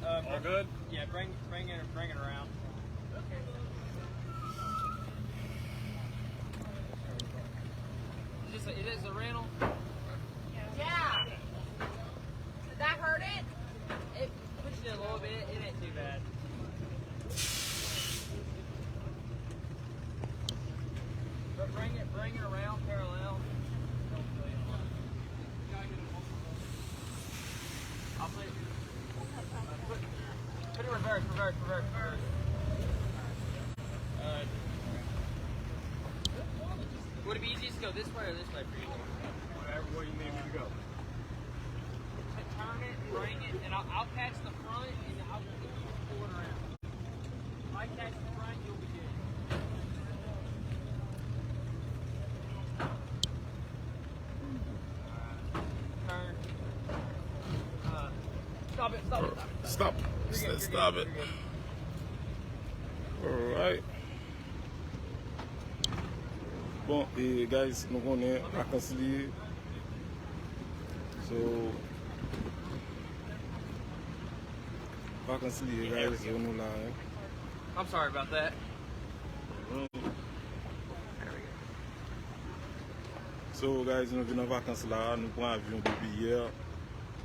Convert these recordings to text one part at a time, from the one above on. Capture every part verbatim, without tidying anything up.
All good? Yeah, bring, bring it, bring it around. Is this a, is this a rental? Yeah. Did that hurt it? It pushed it a little bit. It ain't too bad. But bring it, bring it around parallel. Don't feel it. I'll put it, put, put it reverse, reverse, reverse, reverse. Uh, would it be easiest to go this way or this way for you? Whatever way you need me to go. Turn it, bring it, and I'll, I'll catch the front, and I'll pull it around. If I catch the front, you'll be good. Turn. Uh, stop it, stop it, stop it, stop it. Stop. You're good, you're good, you're good. Alright. Bon, e guys, nou konnen vakans li ye. So, vakans li ye, guys, so nou la, hein. I'm sorry about that. So, guys, nou vin an vakans la, nou pran avyon depi yè,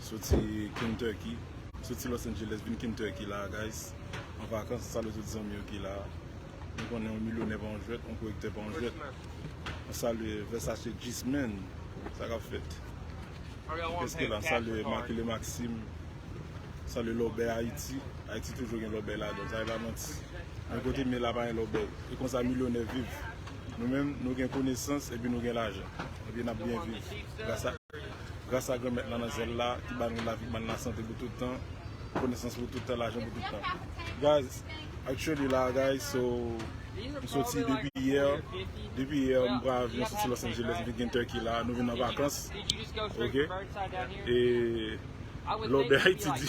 soti Kentucky, soti Los Angeles vin Kentucky la, guys. An vakans, salye tout zanmi yo ki la. Nou konnen yon milyonè pa yon jwèt, yon kolektè pa yon jwèt. Mwen salye Versace G-Man, sa k ap fèt? Kiyès ki la? Salye Makile Maxime, salye Lòbèy Ayiti. Ayiti toujou gen lòbèy ladan, sa e pa manti. Men kote m ye la pa gen lòbèy. E konsa milyonè viv. Nou menm, nou gen konesans epi nou gen lajan. Epi n ap byen viv. Gras a Gras a Granmèt la nan syèl la, ki ba nou lavi, ban nou lasante pou tout tan, konesans pou tout tan, lajan pou tout tan. Guys, actually la, guys, so, m soti depi yè, depi yè, m pran avyon soti Los Angeles, m vin Kentucky la, nou vin an vakans, ok? E lòbèy Ayiti di,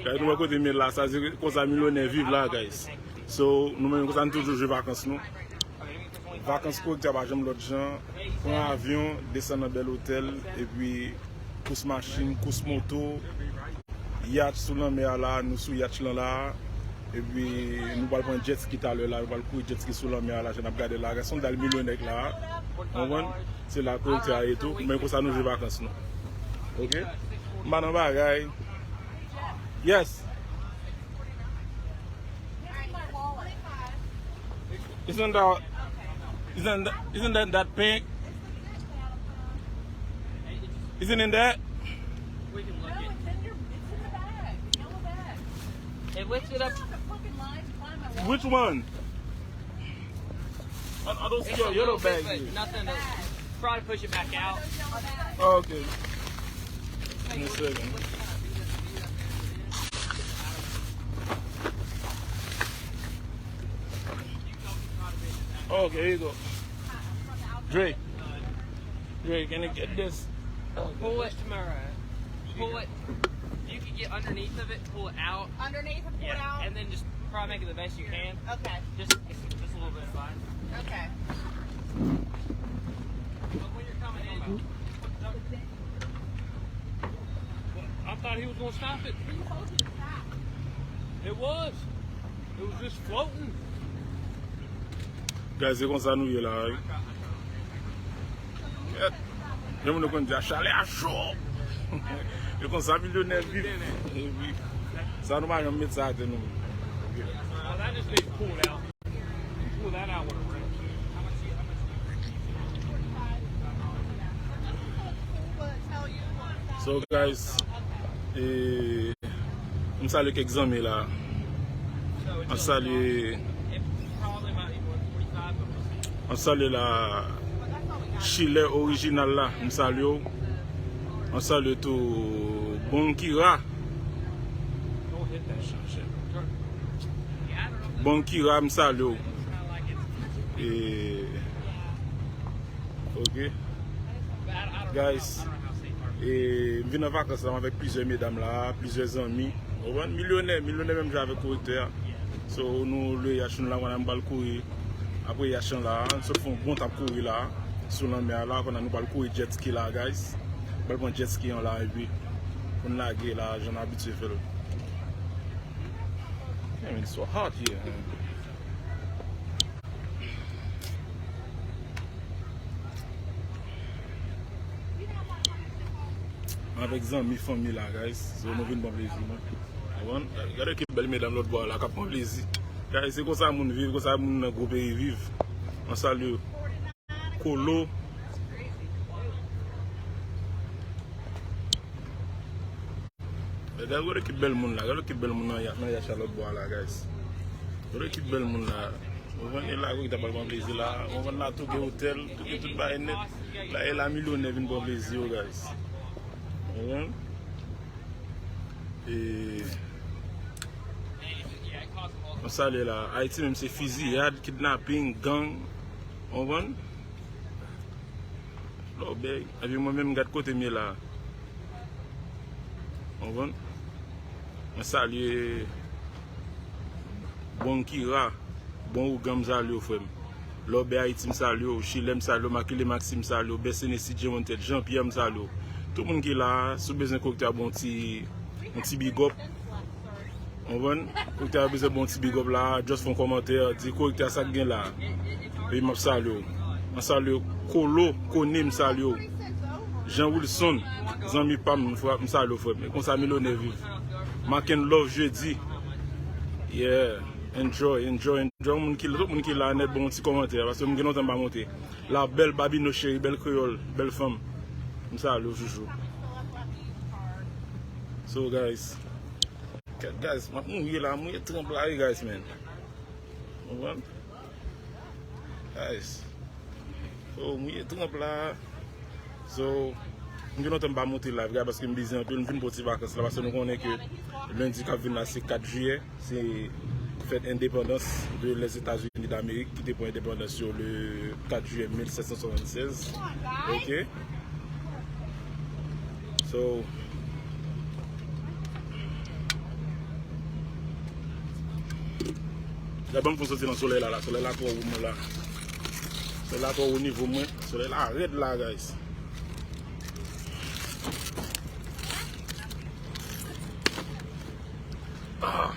guys, nou wè kote m ye la, sa se konsa milyonè viv la, guys. So, nou menm konsa nou toujou jwe vakans nou. Vakans korektè pa janm lòt jan. Pran avyon, desann nan bèl otèl, epi kous machin, kous moto, yach sou lanmè a la, nou sou yach lan la, epi nou pral pran jet ski talè la, nou pral kouri jet ski sou lanmè a la, jan n ap gade la, gason dal milyonè k la, konprann? Se la korektè a ye tou, men konsa nou jwe vakans nou. Ok? M pa nan bagay. Yes. Isn't that, isn't that, isn't that, that pink? Isn't in that? We can look. No, it's in your, it's in the bag, the yellow bag. It lifts it up. Did you have the fucking line to find my wallet? Which one? I, I don't see your yellow bag here. Nothing to, probably push it back out. Oh, okay. Give me a second. Oh, okay, here you go. Drake. Drake, can you get this? Pull it tomorrow. Pull it. You can get underneath of it, pull it out. Underneath and pull it out? Yeah, and then just try to make it the best you can. Okay. Just, just a little bit of fine. Okay. But when you're coming in, I thought he was gonna stop it. He told you to stop. It was. It was just floating. Guys, se konsa nou ye la, wi. Kèt. Jan moun yo konn di a, chalè a cho. E konsa milyonè viv. Sa nou pa janm met sa atè nou. Pull that out with a wrench. So, guys, e, m salye kèk zanmi la. M salye, m salye la Chilè orijinal la. M salye w. M salye tou Bonkira. Bonkira, m salye w. E, ok. Guys, e, m vin an vakans la, m avèk plizyè medam la, plizyè zanmi. Ou konprann? Milyonè, milyonè menm jan avèk korektè a. So, nou lwe yach nou la, kounye a m pral kouri. Apre yach lan la, n sot fè yon bon tap kouri la, sou lanmè a la, kounye a nou pral kouri jet ski la, guys. M pral pran jet ski an la, epi pou n lage la, jan n abitye fè l. Damn, it's so hot here, man. M avèk zanmi, fanmi la, guys. So, nou vin pran plezi nou. Ou konprann? Gade ki bèl medam lòt bò a la k ap pran plezi. Guys, se konsa moun viv, konsa moun nan gwo peyi viv. Mwen salye Kolo. Gade, gade ki bèl moun la, gade ki bèl moun nan ya-, nan yach la lòt bò a la, guys. Gade ki bèl moun la. Ou konprann, e la, wi, ta pral pran plezi la. Ou konprann, la tou gen otèl, tou gen tout bagay nèt. La, e la milyonè vin pran plezi yo, guys. Ou konprann? E, nou salye la. Ayiti menm se fiziyad, kidnaping, gang. Ou konprann? Lòbèy. Epi mwen menm, gad kote m ye la. Ou konprann? Mwen salye Bon Kira, Bon Ougan, m salye w, frè m. Lòbèy Ayiti, m salye w. Chilè, m salye w. Makile Maxime, m salye w. Bèsene, Sidje Montèt, Jean Pierre, m salye w. Tout moun ki la a, si w bezwen korektè a, bon ti, yon ti big up. Ou konprann? Ou ta bezwen bon ti big up la, just fè yon kòmantè, di korektè a sa k gen la. Epi m ap salye w. M salye w. Kolo, Kone, m salye w. Jean Wilson, zanmi pa m, m salye w, frè m. E konsa milyonè viv. Maken Love Jeudi. Yeah. Enjoy, enjoy, enjoy. Moun ki, tout moun ki la nèt, bon ti kòmantè, paske m gen lontan m pa monte. La bèl Babino cheri, bèl kreyòl, bèl fanm. M salye w, chouchou. So, guys, Guys, m ap mouye la, mouye tranp la, wi, guys, man. Ou konprann? Guys. Oh, mouye tranp la. So, m gen lontan m pa monte live, guys, paske m bizi anpil, m vin pou ti vakans la, paske nou konnen ke lendi k ap vin la, se kat jiyè, se fèt endepandans de Lèzetazini d'Amerik, ki te pran endepandans yo le kat jiyè mil sèt san swasannsèz. Ok? So, la, ban m fon soti nan solèy la, la. Solèy la twò wo mwen la. Solèy la twò wo nivo mwen. Solèy la rèd la, guys. Ah.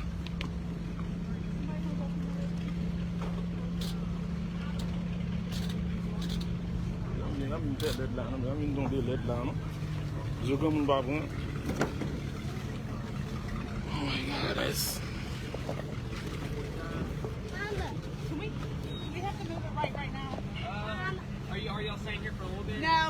Zanmi, zanmi m fè lèd la, non? Zanmi m tonbe lèd la, non? Zo granmoun pa pran. Oh my God, guys. Can we, do we have to move it right, right now? Are you, are y'all staying here for a little bit? No.